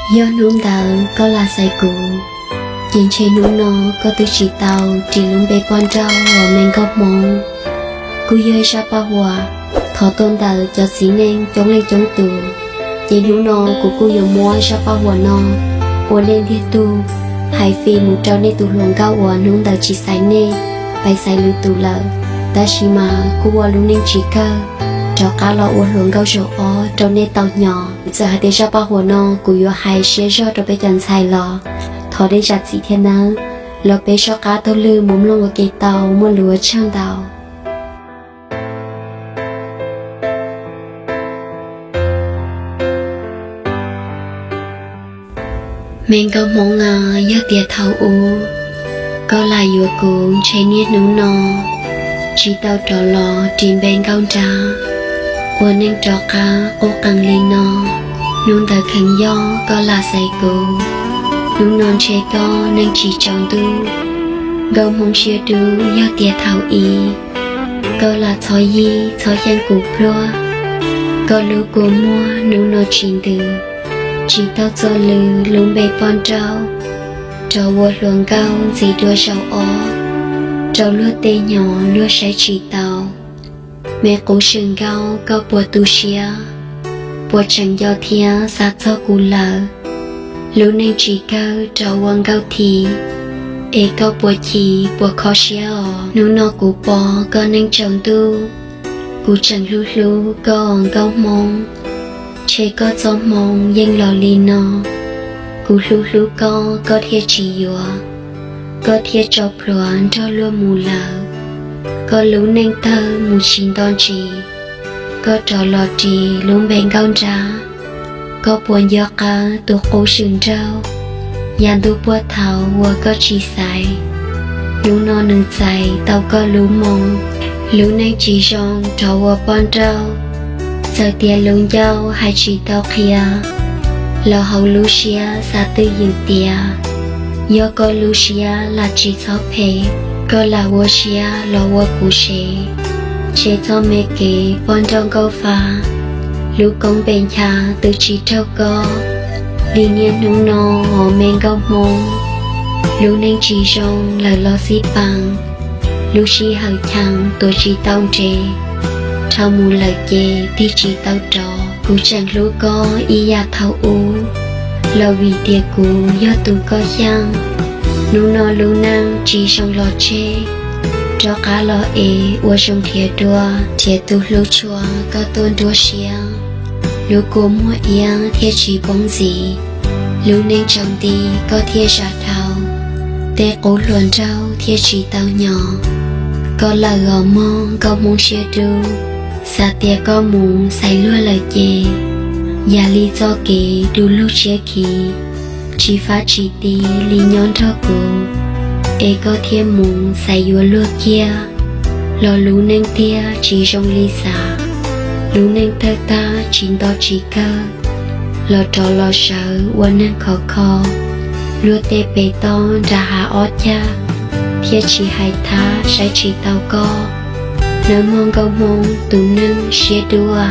Yog hnub ntawd koj lam xaiv kuv, ces ntshe hnub no koj twb tsis tau ris lub npe poj nrauj uas me nkauj hmoob. Kuj yog ib zaj paj huam thov tuaj ntawm cov txiv neej coob leej coob tus, ces hnub no kuv kuj yuav muab zaj paj huam no ua nej ntiag tug hais fij mus rau nej tus hluas nkauj uas hnub ntawd tsis xaiv nej, pais xaiv lwm tus lawm, tab sis mas kuj ua lub neej tsis kawg rov qab los ua hluas nkauj zaum ob rau nej tau hnyo. Txawm hais tias zaj paj huam no kuv yuav hais siab zog rau peb cov ntxhais los thov nej zam txim thiab nawb. Los peb soj qab taug lw mus mloog ua ke tau muaj lus ua tsaug ntau. Me nkauj hmoob a, yog tias thaum ub koj lam yuav kuv ntshe niaj hnub no tsis tau rov los ris npe nkauj nrab, ua neej rov qab qub qees li no. Hnub ntawd kheev yog koj lam xaiv kuv, hnub no ntshe koj neej tsis tsaus ntuj. Nkauj hmoob siab dub, yog tias thaum ub koj lam txhob yig txhob xyeej kuv pluag, koj lub kua muag hnub no tsis ntws, tsis tau txo lw lub npe poj nrauj, rov ua hluas nkauj ntxiv dua zaum ob rau luag tej hnyuv luag saib tsis tau. Me qub swm nkauj, koj puas tu siab? Puas tseem nco thiab xav txog kuv lawm? Lub neej tsis kawg rov ua nkauj thiv, es koj puas chim puas kho siab os? Hnub no kuv pom koj neej tsaus ntuj, kuv tseem hlub hlub koj os nkauj hmoob. Ntshe koj txoj hmoo yeej los li no, kuv hlub hlub koj, koj thiaj tsis yuav, koj thiaj tso plhuav nrog luag mus lawm. Koj lub neej tawg mus tsis nto ntsis, koj rov los ris lub npe nkauj nrab. Koj puas nco qab tus qub swm nraug, yav ntuj puag thaum uas koj tsis xaiv, hnub no nws txais tau koj lub moo. Lub neej tsis zoo rov ua poj nrauj, txawm tias lub ncauj hais tsis tau qhia, los hauv lub siab xav twj ywm tias, yog koj lub siab lam tsis txhob phem, koj lam ua siab los ua kuv sev. Ntshe txoj me kev poj nrauj nkauj fa, lub koob npe ncha twb tsis raug koj. Li niaj hnub no os me nkauj hmoob, lub neej tsis zoo lawm los xij peem, lub sij hawm cheem tuav tsis tau nres, dhau mus lawm ces tig tsis tau rov. Kuv tseem hlub koj ib yam thaum ub, los vim tias kuv yog tus koj xyeej. Hnub no lub neej tsis zoo los tseg, rov qab los es ua zoo nrhiav dua, nrhiav tus hlub tshua koj tuaj nruab siab. Lub kua muag iab thiaj tsis poob ntxiv, lub neej tsaus nti koj thiaj zam dhau, tej qub hluas nraug thiaj tsis tau hnyo. Koj lawm os mog nkauj hmoob siab dub, xav tias koj mus xaiv luag lawm ces, yam li txoj kev du lug tshiab khiv, tsis fab tsis ti li nyob nrog kuv, es koj thiaj mus xaiv yuav luag kiag, los lub neej tiag tsis zoo li xav. Lub neej tawg tag tsis nto tsis kawg, los rov los sawv ua neeg khov kho, luag tej pem toj nram hav ob cag, thiaj tsis hais thab saib tsis tau koj. Nawb mog nkauj hmoob tus neeg siab dub a.